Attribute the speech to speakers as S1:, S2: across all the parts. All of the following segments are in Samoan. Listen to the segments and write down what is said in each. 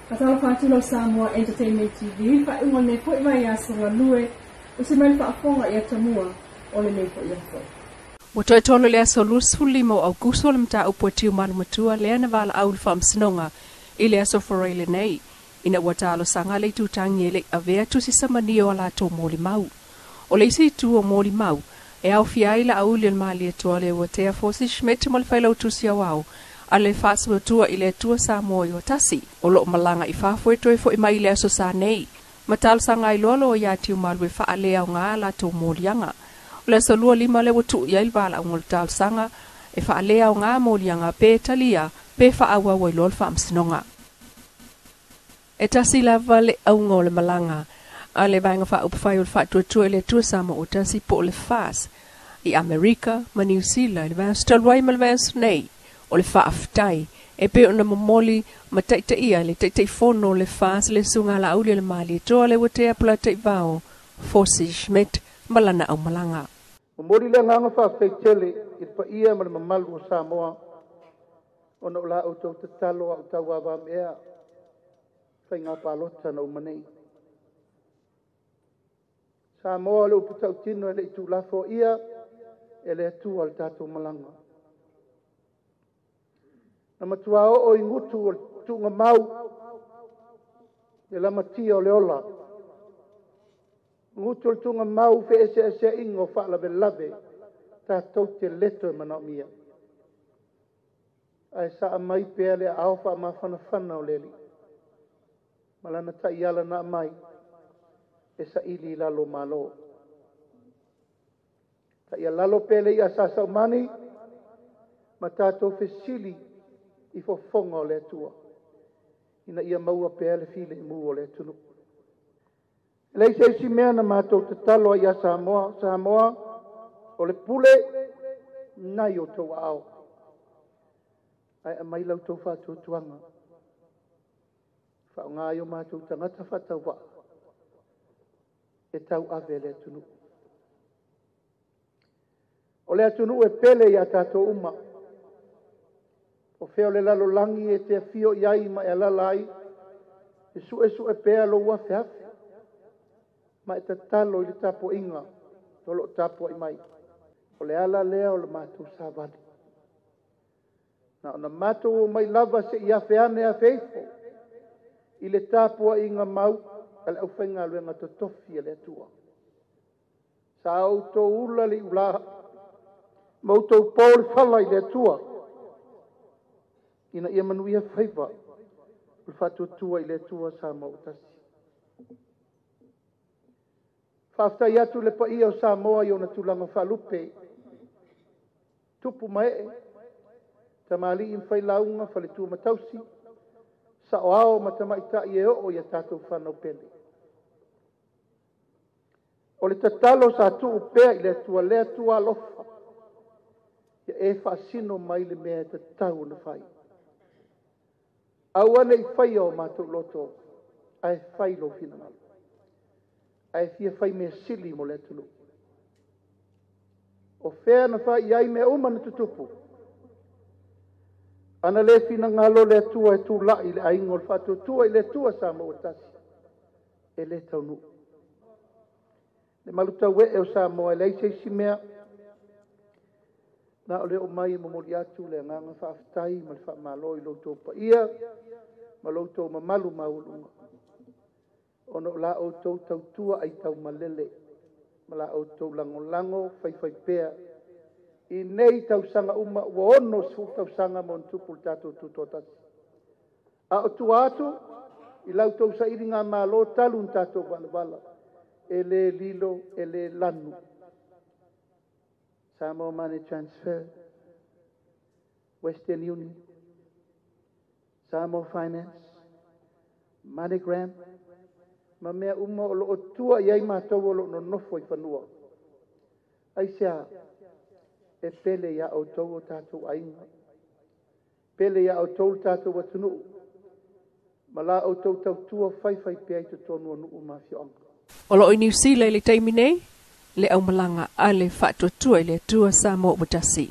S1: Faatalofa atu lau Samoa Entertainment TV, faaiuga o lenei foi vaiaso galue, usi mai le faafofoga i atamua o lenei foi aso.
S2: Ua toe tolo i le aso 25 o Aukuso le mataupu a Tiumalu Matua lea na valaau i le Faamasinoga i le aso Faraile lenei, ina ua talosaga le itutagi e le i avea tusi samania o a latou molimau. O le isi itu o molimau, e aofia ai Laauli o le Malietoa le Uatea Fosi Schmidt ma le Failautusi Aoao a le Faatuatua i le Atua Samoa i Tasi, o loo malaga i fafo e toe foi mai i le aso sa nei, ma talosaga ai loa loia a Tiumalu e faaleaoga a latou moliaga. O le aso 25 lea ua tuu i ai le valaauga o le talosaga e faaleaoga moliaga pe talia pe faaauau ai loa le faamasinoga. E tasi lava le auga o le malaga a le Vaega Faaupufai o le Faatuatua i le Atua Samoa ua tasi po o le FAS i Amerika ma Niu Sila i le vaiaso talu ai ma le vaiaso nei o le faafetai e pei ona momoli ma taitaia le Taitaifono o le FAS le Susuga Laauli o le Malietoa le Uatea Polataivao Fosi Schmidt ma lana aumalaga.
S3: Momoli le agaga faafetai tele i le paia ma le mamalu o Samoa ona o la outou tatalo a o tauavamea faiga palota na uma nei. Samoa o le upu tautino e le i tuulafoaia e le Atua le tatou malaga. Na matua oo i gutu o le tuugamau le lamatia o le ola. Gutu o le tuugamau feeseeseaiga o faalavelave tatou te leto e manaomia. Ae saa mai pea le aao faamafanafana o le Alii ma lana taiala na aumai e saili i lalo o Malo. Taialalo pea le ia sa saumani ma tatou fesili i fofoga o le Atua, ina ia maua pea le filemu o le atunuu. E leai se isi mea na matou tatalo ai ia Samoa, Samoa o le pule nai outou aao, ae aumai la outou faatuatuaga, faaaoga ai o matou tagata faatauvaa e tauave le atunuu. O le atunuu e pele ia tatou uma, o fea o le lalolagi e te afio i ai ma e alaala ai, e suesue pea lou afeafe, ma e tatalo i le tapuaiga o loo tapuai mai. O le ala lea o le matou savali. Na ona matou omai lava se i afe ane afe ifo i le tapuaiga mau a le aufaigaluega totofi a le Atua. Sa outou ula le iulā ma outou po le fala i le Atua, ina ia manuia faiva o le faatuatua i le Atua Samoa ua tasi. Faafetai atu le paia o Samoa i ona tulaga faalupe, tupu ma ee, tamalii ma failauga, faletua ma tausi, saoao ma tamaitai e oo ia tatou whanau pele. O le tatalo sa tuu pea i le Atua, le Atua alofa, ia e faasino mai le mea e tatau ona fai. Aua ne i faia o matou loto, ae fai lou finagalo. Ae fia fai mea sili mo le atunuu. O fea na fai ai mea uma na tutupu. Ana le finagalo le Atua e tula'i le aiga o le faatuatua i le Atua Samoa ua tasi, e le taunuu. Le malutauee o Samoa e leai se isi mea, na o le oo mai e momoli atu le agaga faafetai ma le faamalo i lo outou paia ma lo outou mamalu maualuga, ona o la outou tautua ai taumalele ma la outou lagolago faifaipea i nei tausaga uma ua 60 tausaga ma ona tupu le tatou tutoatasi. A o tua atu i la outou sailiga malo talu na tatou valavala, e le lilo e le lanu. Samoa Money Transfer, Western Union, Samoa Finance, MoneyGram, ma mea uma o loo tua i ai matou o loo nonofo i fanua. Aisea, e pele ia outou o tatou aiga, pele ia outou le tatou atunuu, ma la outou tautua faifaipea i totonu o nuu ma afioaga.
S2: O loo i Niu Sila i le taimi nei, le aumalaga a le Faatuatua i le Atua Samoa ua tasi.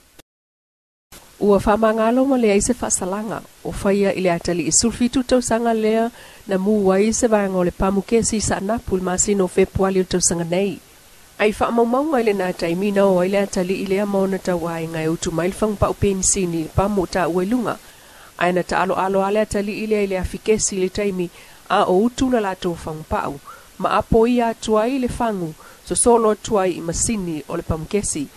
S2: Ua faamagalo ma leai se faasalaga o faia i le atalii 17 tausaga lea na mu ai se vaega o le pamukesi i Saanapu i le masina o Fepuali o le tausaga nei. Ai faamaumauga i lena taimi na oo ai le atalii lea ma ona tauaiga e utu mai le fagupau penisini i le pamu o taua i luga. Ae na taaloalo lava le atalii lea i le afi kesi i le taimi a o utu le latou fagupau, ma apoia atu ai le fagu sosolo atu ai i masini o le pamukesi,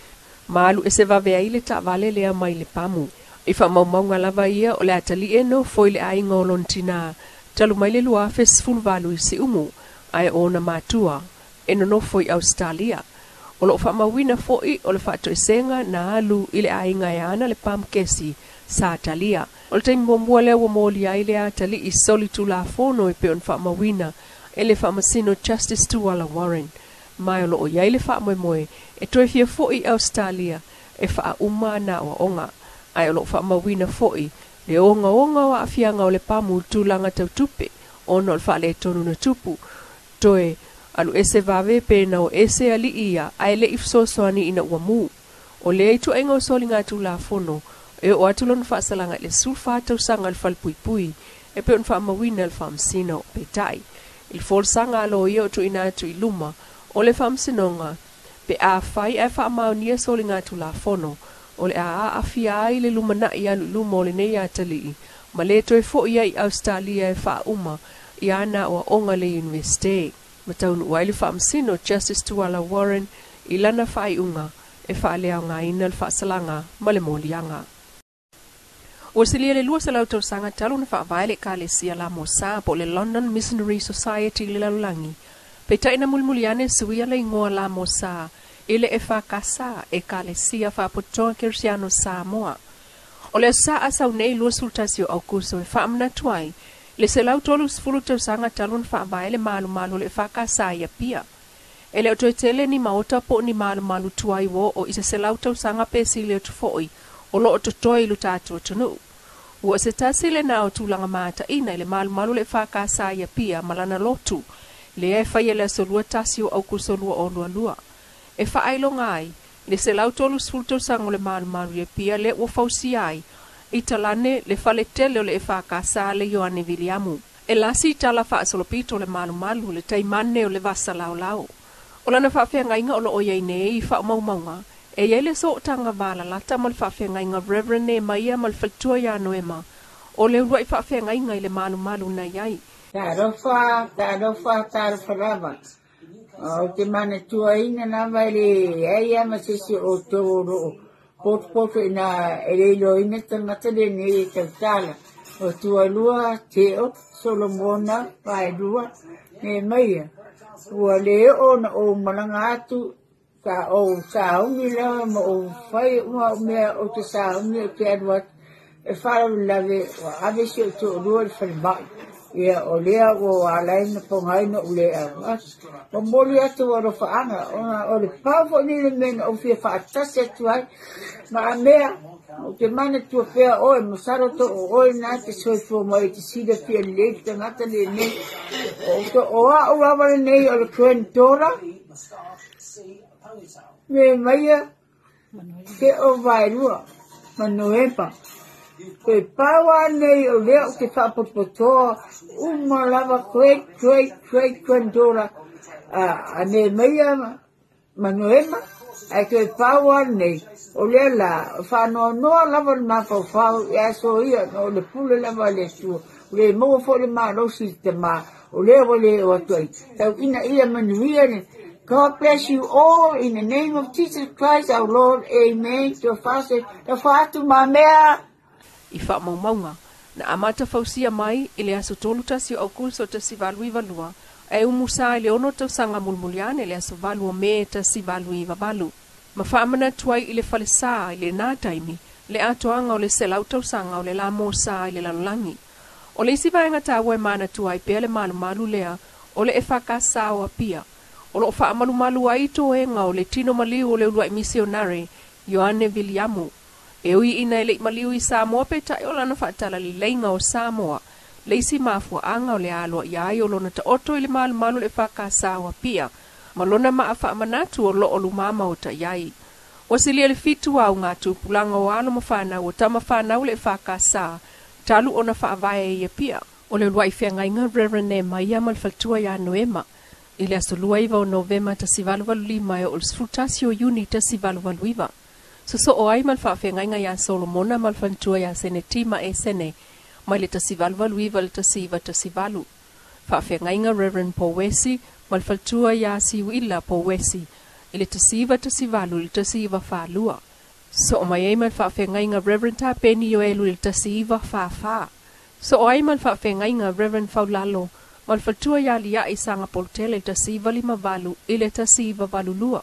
S2: ma alu ese vave ai le taavale lea mai le pamu. I faamaumauga lava ia o le atalii e nofo i le aiga o lona tinā talu mai le 2018 i Siumu, ae o ona matua e nonofo i Ausetalia. O loo faamauina foi o le faatoesega na alu i le aiga e ana le pamukesi sa talia. O le taimi muamua lea ua molia ai le atalii solitulafono e pei ona faamauina e le faamasino Justice Tuala Warren, ma o loo i ai le faamoemoe e toe fia foi i Ausetalia e faauma ana aoaoga. Ae o loo faamauina foi le ogaoga o aafiaga o le pamu i le tulaga tautupe ona o le faaletonu na tupu. Toe alu ese vave pe na o ese alii ia ae le'i fesoasoani ina ua mu. O lea ituaiga o soligatulafono e oo atu lona faasalaga i le 14 tausaga i le falepuipui e pei ona faamauina e le faamasino. Peitai, i le folasaga a loia o tuuina atu i luma o le faamasinoga, pe afai ae faamaonia soligatulafono, o le a aafia ai le lumanai alu i luma o lenei atalii ma lē toe fo'i ai i Ausetalia e faauma i ana aoaoga i le Iunivesite. Ma taunuu ai le faamasino Justice Tuala Warren i lana faaiuga e faaleaogaina le faasalaga ma le moliaga. Ua silia le 200 tausaga talu ona faavae le Ekalesia LMS po o le London Missionary Society i le lalolagi. Peitai na mulimuli ane suia le igoa LMS i le EFKS, Ekalesia Faapotopotoga Kerisiano Samoa. O le Aso Sa a sau nei 21 o Aukuso e faamanatu ai le 130 tausaga talu ona faavae le malumalu o le EFKS i Apia. E le o toe tele ni maota po o ni malumalu tuai ua oo i se 100 tausaga pe sili atu foi o loo totoe i lo tatou atunuu. Ua o se tasi lena o tulaga mataina i le malumalu o le EFKS i Apia ma lana lotu lea e faia i le aso 21 o Aukuso 2022 e faailoga ai le 130 tausaga o le malumalu i Apia lea ua fausia ai i talane le fale tele o le EFKS le Ioane Viliamu. E lasi tala faasolopito o le malumalu le taimane o le vasa laolao. O lana faafeagaiga o loo i ai nei i faamaumauga e i ai le sootaga valalata ma le faafeagaiga Reverend Nehemaia ma le faletua ia Noema o le uluai faafeagaiga i le malumalu na i ai.
S4: Talofa, talofa, talofa lava. Ou te manatuaina lava e leai lava ma se isi o outou o lo o potopoto ina e le iloaina tagata lenei e tautala. O Tualua, Teo, Solomona, Vaelua, Nehemaia. Ua le oo ona ou malaga atu sa ou sauni lava ma ou fai uma au mea ou te sauni ou te alu atu e faalavelave ua ave si ou toalua i le falemai. Ia, o lea ua ala ai ona pogai noʻu le alu atu. Momoli atu alofaaga, ona o le pau foi lenei o le mea na ou fia faatasi atu ai ma amea, ou te manatua pea oe, masalo to o oe na te soifua mai i te silafia lelei le tagata lenei. O au lava lenei o le granddaughter, me maia te o Vaelua ma Noema. Toe pau lava nei o lea ou te faapotopotoa uma lava great great great granddaughter a Nehemaia ma Noema, ae toe pau lava lenei o lea la faanoanoa lava le mafaufau i aso ia ona o le pule lava a le Atua. Ua le maua foi le malosi i le tama o lea ua le o atu ai. Tau ina ia manuia le God bless you all in the name of Jesus Christ our Lord. Amen. Tua fase, alofa atu mamea.
S2: I faamaumauga, na amata fausia mai i le aso 31 o Aukuso 1892, ae umusa i le 6 tausaga mulimuli ane i le aso 8 o Me 1898, ma faamanatu ai i le falesa i lena taimi le atoaga o le 100 tausaga o le lamosa i le lalolagi. O le isi vaega taua e manatua ai pea le malumalu lea o le EFKS o Apia, o loo faamalumalu ai toega o le tino maliu o le uluai misionare Ioane Viliamu. E ui ina e le'i maliu i Samoa peitai o lana faatalaleiga o Samoa le isi mafuaaga o le aloaia ai o lona taoto i le malumalu o le EFKS o Apia ma lona maa faamanatu o loo lumā maota i ai. Ua silia i le 7 auga tupulaga o alo ma fanau o tama fanau le EFKS talu ona faavae i Apia. O le uluai feagaiga Reverend Nehemiah ma le faletua ia Noema i le aso 29 o Novema 1885 e oo i le 11 o Iuni 1889. Sosoo ai ma le faafeagaiga ia Solomona ma le faletua ia Senetima Esene mai le 1889 i le 1918. Faafeagaiga Reverend Paul Wesi ma le faletua ia Siuila Paul Wesi i le 1918 i le 1942. Sosoo mai ai ma le faafeagaiga Reverend Tapeni Ioelu i le 1944. Sosoo ai ma le faafeagaiga Reverend Faulalo ma le faletua ia Liai Saga Polotele i le 1958 i le 1982.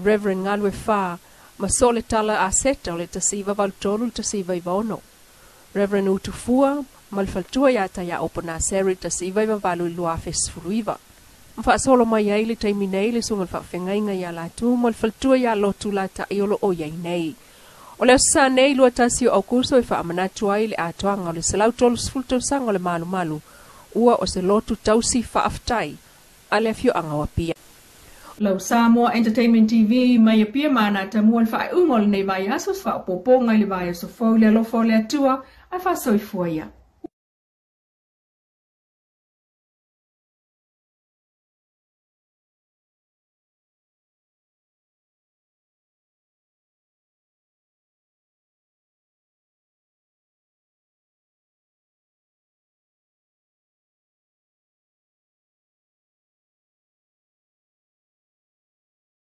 S2: Reverend Galue Fa ma soo le tala Aseta o le 1983 i le 1996. Reverend Utufua ma le faletua ia Taiaopo Naseri i le 1998 i le 2019. Ma faasolo mai ai le taimi nei le susuga i le faafeagaiga ia Latu ma le faletua ia Lotu Latai o lo o i ai nei. O le Aso Sa nei 21 o Aukuso e faamanatu ai le atoaga o le 130 tausaga o le malumalu ua o se lotu tausi faafetai a le afioaga o Apia. Lau Samoa Entertainment TV mai Apia ma ana atamua le faaiuga o lenei vaiaso, se faaopoopoga i le vaiaso fou i le alofa o le Atua ae faasoifua ia.